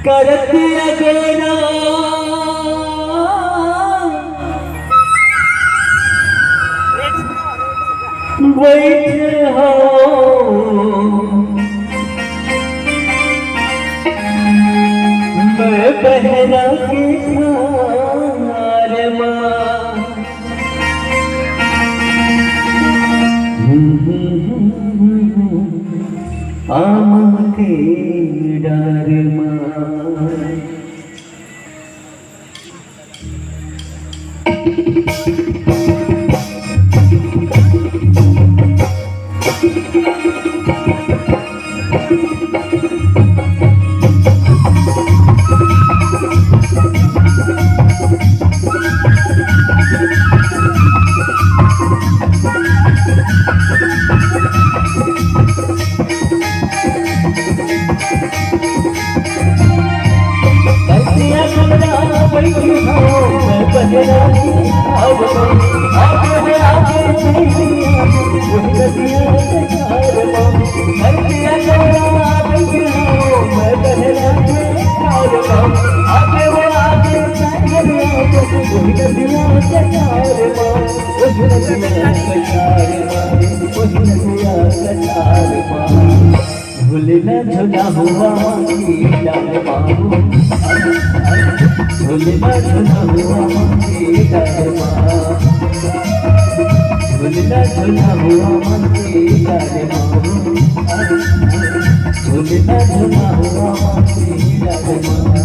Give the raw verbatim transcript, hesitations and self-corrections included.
करत अगोरा बइठे हँव मैं बहरा के ठार मा। आमा के डार मा। झूलना झूला हुआ की डाल मारू। झूलना झूला हुआ की डाल मारू। झूलना झूला हुआ की डाल मारू। झूलना झूला हुआ की डाल मारू।